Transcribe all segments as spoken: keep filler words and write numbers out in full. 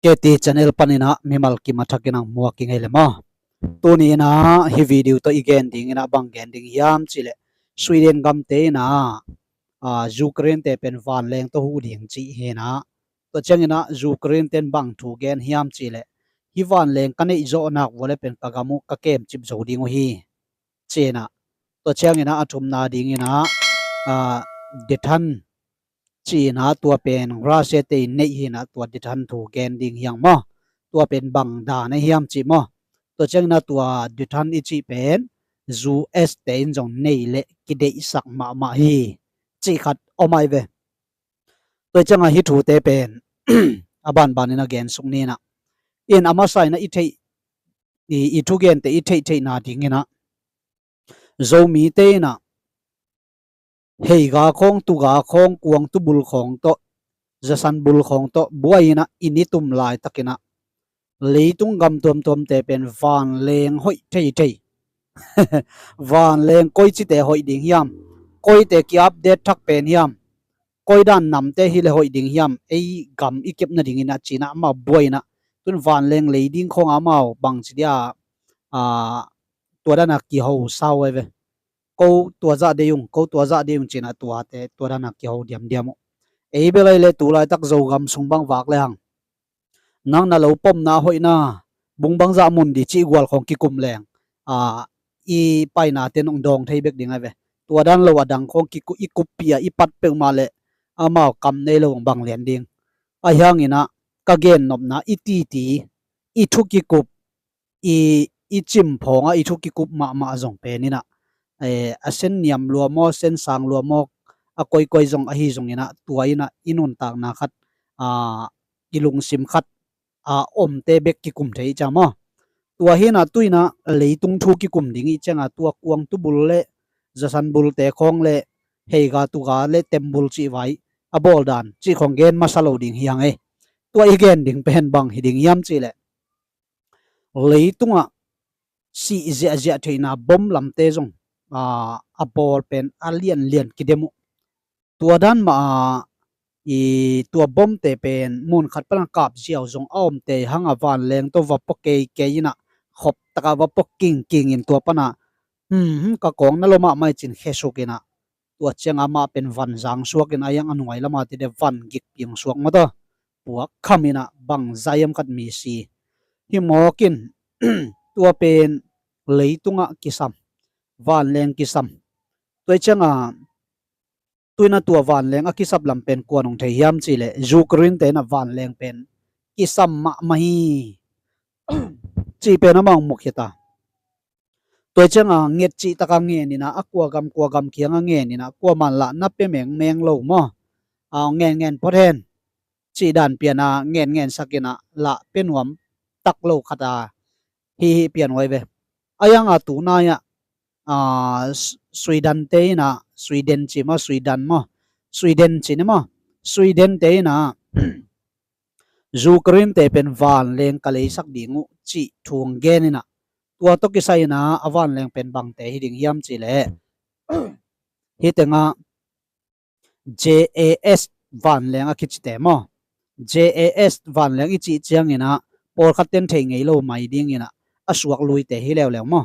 K T channel paninah mimal kim a thakin ang muak i ngei le maw? Tuni inah hih video tawh i gen dinginah bang gen ding hiam cihleh, Sweden gamte inah Ukraine te pen vanleng tawh huh ding cih hinah. Tua cianginah Ukraine ten bang thu gen hiam cihleh, hih vanleng ka neih zawh nak vua le pen ka gam uh ka kemcip zo ding uh hi, cinah. Tua cianginah a thumna dinginah Dethan cinah tua pen Russia te in neih hinah tua Dethan thu gen ding hiang maw? Tua pen bang dan a hiam cih maw? Tua cianginah tua Dethan i cih pen U S te in zong nei le kideihsak mahmah hi, cih khat om ai ve. Tua ciangah hih thute pen a banbanin a gensuk ninah, in a masa inah i theih i thugente i theihtheihna dinginah Zomite inah heiga khawng, tuga khawng, kuangtubul khawng tawh, zasanbul khawng tawh buai inah i nitum laitakinah leitung gam tuamtuamte pen vanleng hoih theithei. Vanleng koicite hoih ding hiam? Koite ki-update thak pen hiam? Koi dan namte hileh hoih ding hiam? Ei gam i kepna dinginah cinah amau buai inah, tun vanleng lei ding khawngah amau bangci dia tua dana kiho sau ai ve. Ko tua zah dei ung, ko tua zah dei ung cinah tuate tua dana kiho diamdiam uh. Ei bel ai le tulaitak Zogam sung bang vak le hang, nang na lo pomna hoihna bung bangzah mun di cih gual khawng kikum leng i painate nong dawng thei bek ding ai ve. Tua dan lo a dang khawng i kuppia i pat peuhmah le amau kam nei lo bang lian ding. Ahi hanginah ka gennopna i titi, i thu kikup, i, i cimphawngah i thu kikup mahmah zong peninah a sen niam lua maw, sen sang lua maw, a koikoi zong ahi zonginah tua inah i nuntakna khat, i lungsim khat a omte bek kikum thei i ciang maw? Tua hinah tuinah leitung thu kikum ding i ciangah tua kuangtubul le zasanbulte khawng le heiga tuga le tembul cih vai a bawl dan cih khawng gen masa lo ding hiang ei. Tua i gen ding pen bang hi ding hiam cihleh, leitungah sih ziahziah theihna bom lamte zong a bawl pen a lianlian kidem uh. Tua dan mah a i tua bomte pen mun khat pana kap ziau zong a omte hanga vanleng tawh va pua keikei inah khop takah va pua kingkingin tua pana ka kawng na lo mahmah i cin khesuk inah tua ciangah amah pen van zangsuak in a iang a nuai lamah tide van gikpiang suak mataw puak kham inah bang zaiam khat mi si. Hih mawkin tua pen leitungah kisam, vanleng kisam. Tua i ciangah tuinah tua vanleng a kisap lam pen kuan hong thei hiam cihleh Ukraine te inah vanleng pen kisam mahmah hi cih pen amah hong mukhiata. Tua i ciangah nget cihtaka ngeninah a kua gam kua gam kiangah ngeninah kuaman lah na pia mengmeng lo maw? A ngen ngen phot hen cih dan piana ngen ngen sakinah lah pia nuam tak lo khata hih hih pian uai ve. A iangah tunaiah Sweden te inah, Sweden ci maw, Sweden maw, Sweden ci ni maw, Sweden te inah Ukraine te pen vanleng ka leisak ding uh cih thu hong gen inah tua tawh kisai inah a vanleng pen bangte hi ding hiam cihleh, hih tengah J A S vanleng a kicite maw? J A S vanleng i cih cianginah pawlkhat ten thei ngei lo mai dinginah a suak luite hi leuleu maw?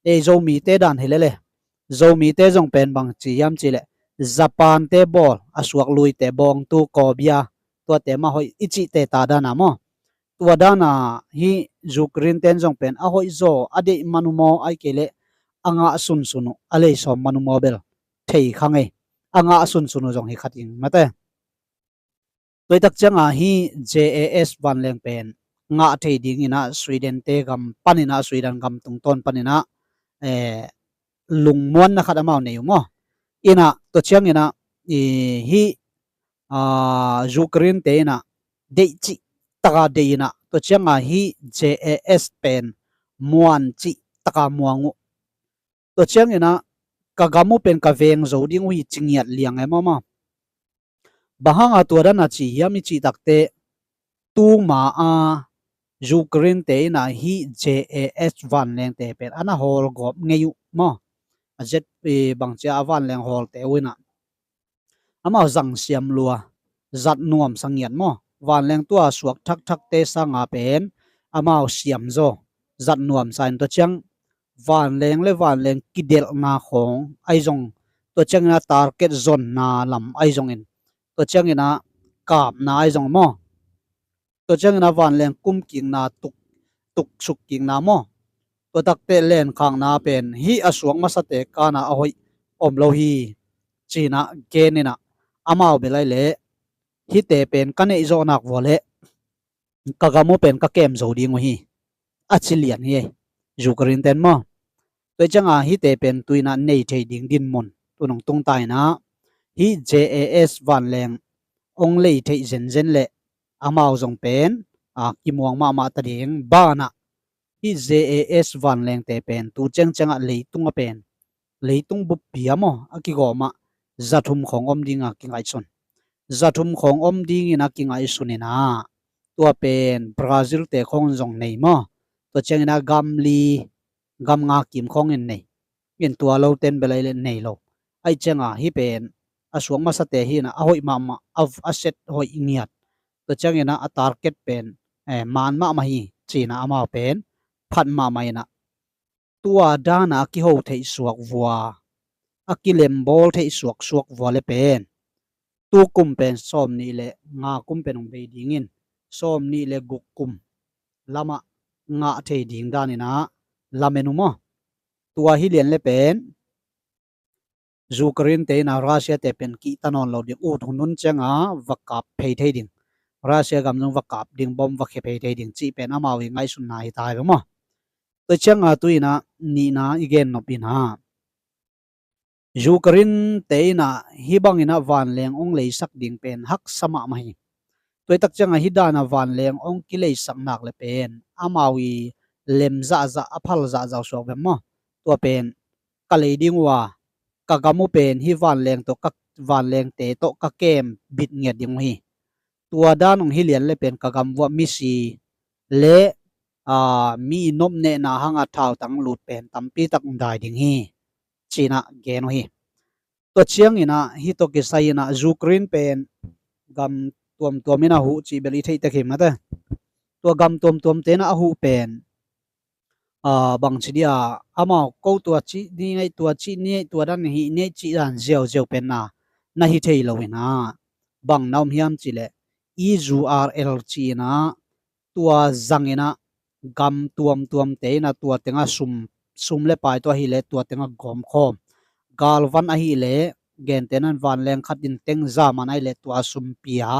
Ei Zomite dan hi lele. Zomite zong pen bang ci hiam cihleh Japan te bawl a suak luite bawngtu kawbia tuate mah hoih i cihte ta dana maw? Tua dana hih Ukraine ten zong pen a hoih zaw a deih man uh maw, ai kei leh a ngah sunsun uh a leisawm man uh maw bel thei kha ngei. A ngah sunsun uh zong hi khat ing mate. Tuaitak ciangah hih J A S vanleng pen ngah thei dinginah Sweden te gam paninah, Sweden gam tungtawn paninah lungmuanna khat amau nei uh maw? Inah tua cianginah hih Ukraine te inah deih cihtaka deih inah tua ciangah hih J A S pen muan cihtaka muang uh. Tua cianginah ka gam uh pen ka veng zo ding uh hi ci ngiat liang e maw maw? Bang hanga tua dana ci hiam i cih takteh tuma a Ukraine te inah hih J A S vanlengte pen ana hawlgawp ngei uh maw? A zet bangcia a vanleng hawlte uh inah amau zangsiam lua, zat nuamsa ngiat maw? Vanleng tua suak thakthakte sanga pen amau siamzaw zat nuamsa in, tua ciang vanleng le vanleng kidelhna khawng ahi zong, tua ciangin a target zonna lam ahi zongin, tua ciangin a kapna ahi zong maw, tua ciangin a vanleng kumkikna, tuk, tuksuk kikna maw, tua takte lenkhakna pen hih a suak masate kana a hoih om lo hi, ci-in a genin a, amau bel ahih leh hihte pen ka neih zawhnak vua leh ka gam uh pen ka kem zo ding uh hi, a ci lian hi. Ukraine ten maw, tua ciangin hihte pen tu-in a nei thei ding dinmun tu-in hong tung ta in a, hih J A S vanleng hong lei theih zenzen leh amau zong pen a kimuang mahmah ta ding. Banah hih J A S vanlengte pen tu ciangciangah leitung a pen, leitung buppi a maw, a kigawm ah zathum khawng om ding a kingaihsun. Zathum khawng om dingin a kingaihsun in a, tua pen Brazil te khawng zong nei maw, tua ciangin a gam li, gam nga kim khawngin nei. In tua lo ten bel ahih leh nei lo. Ahih ciangin hih pen a suak masate hi in a, a hoih mahmah, a, a set hoih ngiat. Tua ciangin a, a target pen, eh, man mahmah hi, ci-in a amau pen phat mahmah in a, tua dan a kiho theih suak vua, a kilembawl theih suaksuak vua le pen tu kum pen sawm nih le nga kum pen hong bei dingin, sawm nih le guk kum lamah ngah thei ding danin a lamen uh maw. Tua hi lian le pen Ukraine te in a Russia te pen kihta nawn lo ding, ut hun hun ciangin va kap phei thei ding, Russia gam zong va kap ding, bom va khia phei thei ding cih pen amau i ngaihsunna hi ta hi ve maw. Tua ciangin tu-in a nihna i gen nop in a, Ukraine te in a hih bangin a vanleng hong leisak ding pen haksa mahmah hi. Tua hi tak ciangin hih dan a vanleng hong kileisak nak le pen amau i lem zahzah, a phal zahzah uh suak ve maw. Tua pen ka lei ding uh a, ka gam uh pen hih vanleng tawh ka, vanlengte tawh ka kem bit ngiat ding uh hi. Tua dan hong hi lian le pen ka gam vuah misi le, aa, mi i nopnehna hanga thautang lut pen tampi tak hong dai ding hi, ci-in a gen uh hi. Tua ciangin a hih tawh kisai in a Ukraine pen gam tuamtuam in a huh cih bel i theih tek hi mate. Tua gam tuamtuamte in a a huh pen, aa, bangci dia, amau ko tua cih ni ngei, tua cih ni ngei, tua dan hi ni ngei cih dan ziauziau pen na, na hi thei lo in a, bang na om hiam cih leh, I U R L ci-in a, tua zangin a gam tuamtuamte in a tua teng a sum, sum le pai tua hi leh tua teng a gawmkhawm. Galvan ahi leh, gentehna in vanleng khat in teng zaman ahi leh tua sum pia.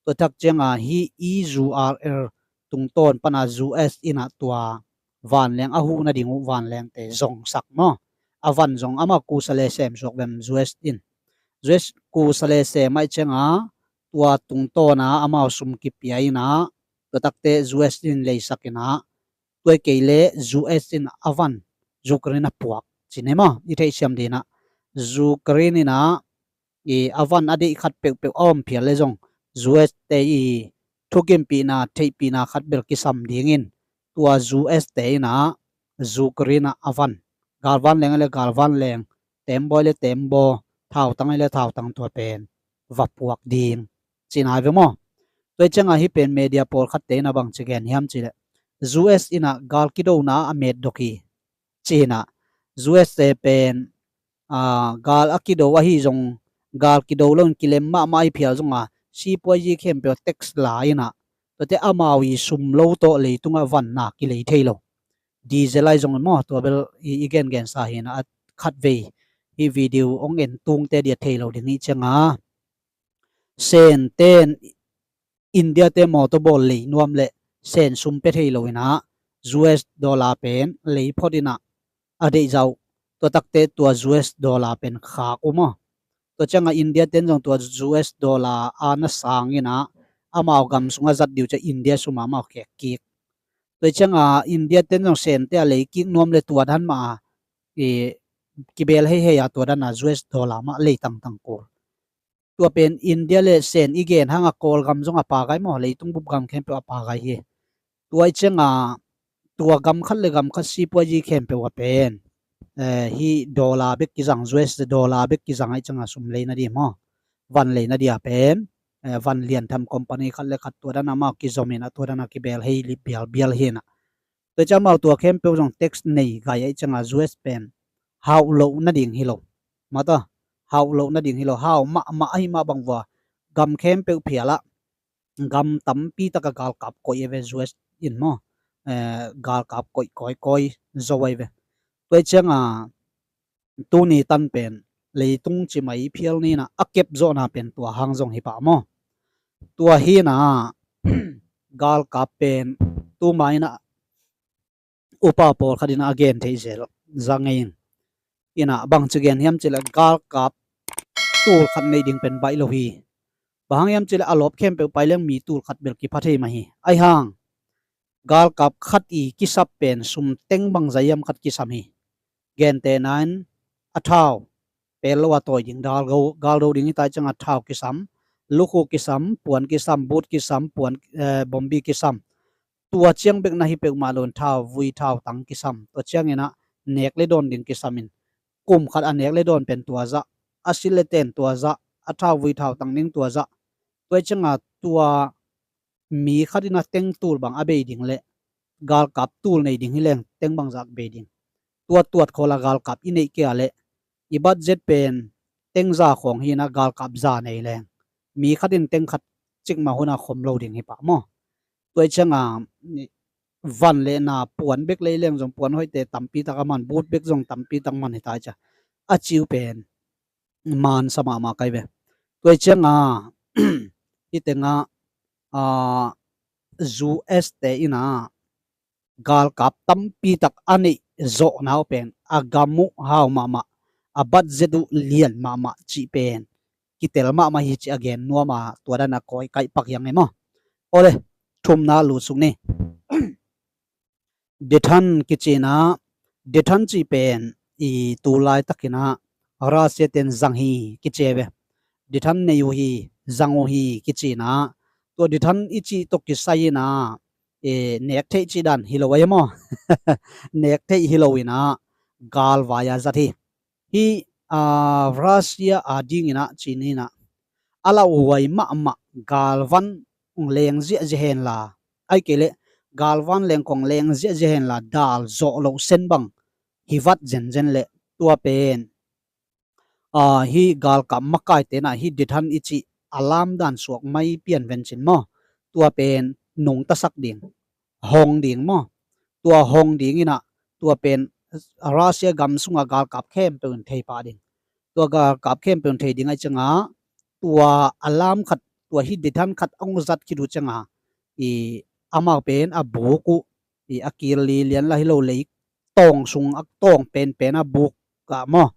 Tua tak ciangin hih I U R L tungtawn pan a U S in a tua vanleng a huh nading uh vanlengte zongsak maw. A van zong amah kusa le sem suak vem U S in. U S kusa le sem ahih ciangin tua tungtawn a amau sum kipia in a, tua takte U S in leisak in a, tua kei le U S in a van Ukraine a puak, ci ni maw, i theihsiam ding a. Ukraine in a, i a van a deih khat peuhpeuh a om phial le zong U S te i thukimpihna, theihpihna khat bel kisam dingin tua U S te in a Ukraine a a van, galvanleng le galvanleng, tembaw le tembaw, thautang le thautang tua pen va puak ding, ci-in a hi ve maw. Tua hi ciangin hih pen media pawlkhatte in a bangci gen hiam cih leh, U S in a gal kidona a metdok hi, ci-in a, U S te pen, aa, gal a kido ahi zong, gal kido lo in kilem mahmah ahi phial zong a, sipuazi khempeuh a tax la in a, tuate amau i sum lo tawh leitung a van na kilei thei lo. Diesel ahi zong maw, tua bel i, i gengensa hi in a, a khatvei hih video hong en tungte dia thei lo ding hi ciangin, Sente in India te mawtaw bawl lei nuam leh Sen sum pia thei lo in a, U S dollar pen lei phot in a, a deih zah uh. Tua takte tua U S dollar pen khak uh maw. Tua ciangin India ten zong tua U S dollar a na sang in a, amau gam sungah zat ding uh ciang India sum a amau khek kik. Tua ciangin India ten zong Sente a lei kik nuam leh tua dan mah a, i, kibel heihei a tua dan a U S dollar mah lei tangtang kul. Tua pen India le Sen i gen hang a Kawlgam zong a pagai maw, leitung bup gam khempeuh a pagai hi. Tua hi ciangin tua gam khat le gam khat sipuazi khempeuh a pen, eh, hih dollar bek kizang, U S dollar bek kizang ahih ciangin sum leina ding maw, van leina ding a pen eh, van lian tham company khat le khat tua dan a amau kizom in a, tua dan a kibel hei lip bialbial hi in a. Tua ciang amau tua khempeuh zong tax nei gai ahih ciangin U S pen hauh loh nading hi lo. Mata, hauh loh nading hi lo. Hau mahmah ahih mah bang vua gam khempeuh phial ah gam tampi tak a galkap koih e ve U S in maw. Eh, galkap koih kawikawi zo ahi ve. Tua ahih ciangin tuni tan pen leitung cimai phial ni in a, a kep zawhna pen tua hang zong hi pah maw. Tua hi in a, galkap pen tuma in a upa pawlkhat in a gen theih zel zang ngei in. In a bangci gen hiam cih leh galkap tul khat neih ding pen baih lo hi. Bang hang hiam cih leh a lawp khempeuh pai leng mi tul khat bel kipha thei mah hi. Ahih hang galkap khat i kisap pen sum teng bangzah hiam khat kisam hi. Gentehna in a thau, pel lo a tawi ding, dal go, gal do ding hi ta ahih ciangin a thau kisam, lukhu kisam, puan kisam, but kisam, puan, eh, bombi kisam. Tua ciang bek na hi peuhmah lo in thau vui, thau tang kisam. Tua ciangin a nek le dawn ding kisam in, kum khat a nek le dawn pen tua zah, a sil le ten tua zah, a thau vui thau tang ding tua zah. Tua ahih ciangin tua mi khat in a teng tul bang a bei ding le galkap tul nei ding hi leng teng bangzah bei ding. Tua tuat khol a galkap i neih kei a leh i budget pen teng za khawng hi in a, galkap za nei leng mi khat in teng khat cikmah hun a khom lo ding hi pah maw. Tua ahih ciangin van le na puan bek lei leng zong puan hoihte tampi tak a man, but bek zong tampi tak man hi ta ahih ciang a ciu pen man sa mahmah kai ve. Tua ahih ciangin hih teng ah, ah, U S te in a galkap tampi tak a neih zawhna uh pen a gam uh hau mahmah, a budget uh lian mahmah cih pen kitel mahmah hi cih a gen nuam a, tua dan a kawikaih pak hiang e maw. Awle, thumna lutsuk ni. Dethan kici in a, Dethan cih pen i tu laitak in a Russia ten zang hi kici e ve. Dethan nei uh hi, zang uh hi kici in a, tua Dethan i cih tawh kisai in a, eh, nek theih cih dan hi lo ahi maw. Nek theih hi lo in a galvai a zat hi. Hih, ah, Russia a ding in a ci ni in a, a lauhuai mahmah galvan hong leng ziahziah hen la, ahih kei leh galvan leng kong leng ziahziah hen la dal zawh loh sen bang hi vat zenzen leh tua pen, ah, hih galkap makaite in a hih Dethan i cih a lamdan suak mai pian ven cin maw. Tua pen nungtasak ding, hong ding maw. Tua hong ding in a, tua pen Russia gam sung a galkap khempeuh in thei pah ding. Tua galkap khempeuh in thei ding ahih ciang a, tua a lam khat, tua hih Dethan khat hong zat khit uh ciang a, i amau pen a buk uh, i a kil li lian la hi lo lei tawng sung a tawng penpen a buk ah maw,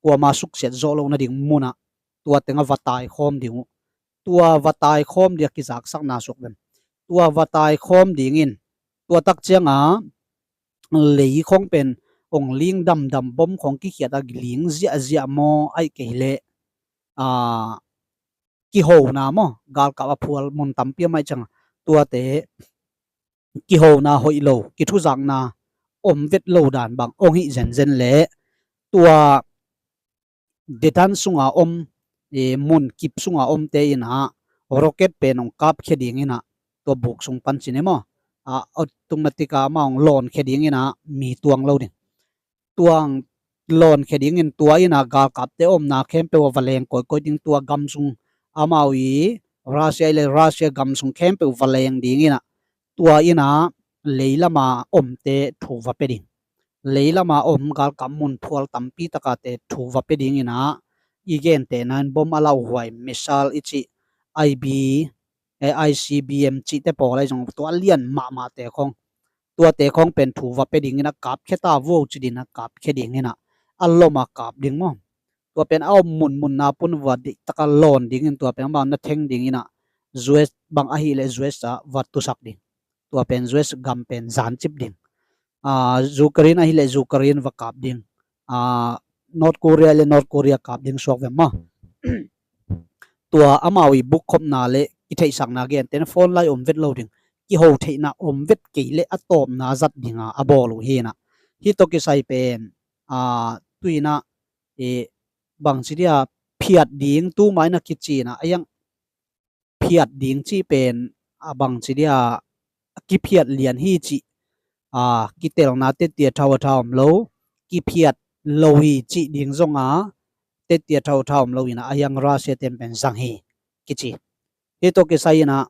kuamah suksiat zawh loh nading mun ah tua teng ah va taikhawm ding uh. Tua va taikhawm ding a kizaksakna suak ven. Tua va taikhawm ding in, tua tak ciang a lei khawng pen hong ling damdam, bom khawng kikhiat a ling ziahziah maw, ahih kei leh, ah, kihona maw, galkap a phual mun tampi a om ahih ciang a, tuate kihona hoih lo, kithuzakna om vet lo dan bang hong hih zenzen leh, tua Dethan sung a om, eh, mun kip sung a omte in a rocket pen hong kapkhia ding in a, tua buk sung pan cin e maw, ah, automatic a amau hong lawnkhia ding in a, mi tuang lo ding. Tua hong lawnkhia ding in tua in a galkapte omna khempeuh a va leng kawikawi ding, tua gam sung amau i Russia i le Russia gam sung khempeuh va leng ding in a, tua in a leilam a omte thu va pia ding. Leilam a om galkap mun phual tampi tak ate thu va pia ding in a, i gentehna in bom a lauhuai, missile i cih, I B, eh, I C B M cihte pawl ahi zong, tua a lian mahmahte khawng, tuate khawng pen thu va pia ding in a, kapkhia ta vo ci ding in a, kapkhia ding in a, a lom a kap ding maw. Tua pen a om munmun na pun va deihtak a lawn ding in, tua pen amau na theng ding in a, U S bang ahih leh U S ah va tusak ding. Tua pen U S gam pen zancip ding. Ah, Ukraine ahih leh Ukraine va kap ding. Ah, North Korea le North Korea kap ding suak ve maw. Tua amau i bukkhopna le kitheihsakna gentehna phone lai om vet lo ding. Kiho theihna om vet kei leh a tawpna zat ding a, a bawl uh hi in a. Hih tawh kisai pen, ah, tu in a, eh, bangci dia phiat ding, tuma in a kici in a, a yang phiat ding cih pen a bangci dia kiphiat lian hi cih, a, kitelna tetti a thau a thau om lo, kiphiat lo hi cih ding zong a tetti a thau a thau om lo inah a hiang Russia ten pen zang hi kici. Hih tawh kisai inah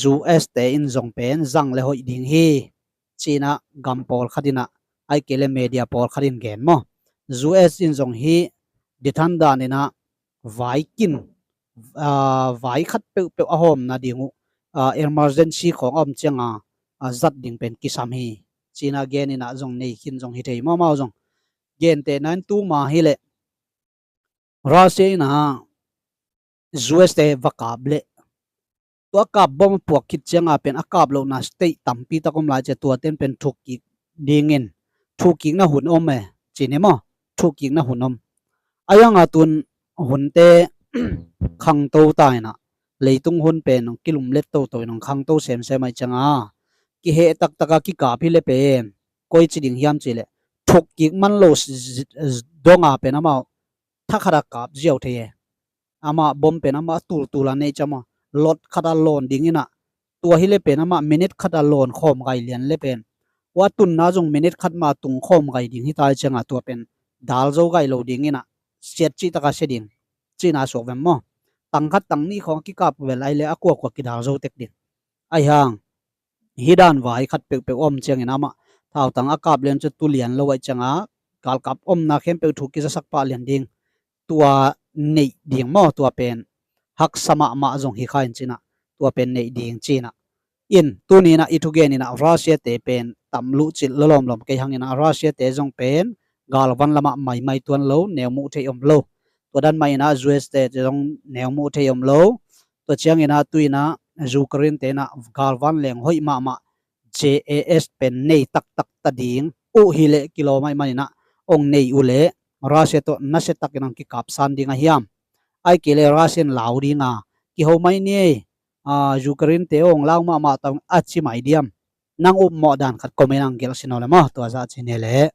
U S te in zong pen zang le hoih ding hi ci inah gam pawlkhat inah, ai kei le media pawlkhat in gen maw. U S in zong hih dithan dan inah vai kin, a, vai khat peuhpeuh a hawmna ding uh, a, emergency khawng a om cianga, a, zat ding pen kisam hi ci inah gen inah zong nei khin zong hi thei maw, amau zong. Gentehna in tuma hi leh Russia inah U S te va kap leh tua kap bom a puak khit cianga pen a kap lohna state tampi tak om lai cia, tua ten pen thukkik dingin, thukkikna hun om e ci ni maw, thukkikna hun om. A hianga tun hunte khangto ta inah, leitung hun pen kilumlet toto in khangto semsem aih cianga kiheh taktaka kikap hi le pen koi ci ding hiam ci leh thukkik man lo donga pen amau thakhata kap ziau thei e. Amah bom pen amah tultul a neih ciama lot khata lawn ding inah, tua hi le pen amah minute khata lawn khawm gai lian le pen, ua tunna zong minute khat ma tung khawm gai ding hi ta cianga tua pen dal zo gai lo ding inah siat cihtaka sia ding cina suak vem maw. Tang khat tang nih khawng a kikap vel ai le a kuakua kidal zo tek ding. Ai hang hih dan vai khat peuhpeuh om ciangin amah thautang a kap lian cu tu lian lo aih cianga galkap omna khempeuh thu kizasak pah lian ding. Tua neih ding maw, tua pen haksa mahmah zong hi kha in cinah, tua pen neih ding cinah. In tuni inah i thugen inah Russia te pen tam luh cilh lawlawm lawm kei hang inah Russia te zong pen galvan lamah maimai tuan lo, neu muh thei om lo. Tua dan mah inah U S te zong neu muh thei om lo. Tua ciang inah tu inah Ukraine te inah galvan leng hoih mahmah J A S pen nei taktak ta ding uh hi leh kilawm aih man inah ong nei uh leh Russia tawh nasia takin ong kikapsan ding a hiam? Ai kei le Russia in lau dinga kiho mai ni ei, a, Ukraine te ong lau mahmah ta ung a ci mai diam? Nang upmawh dan khat comment ang gelh sin aw le maw, tua zah ci ni le.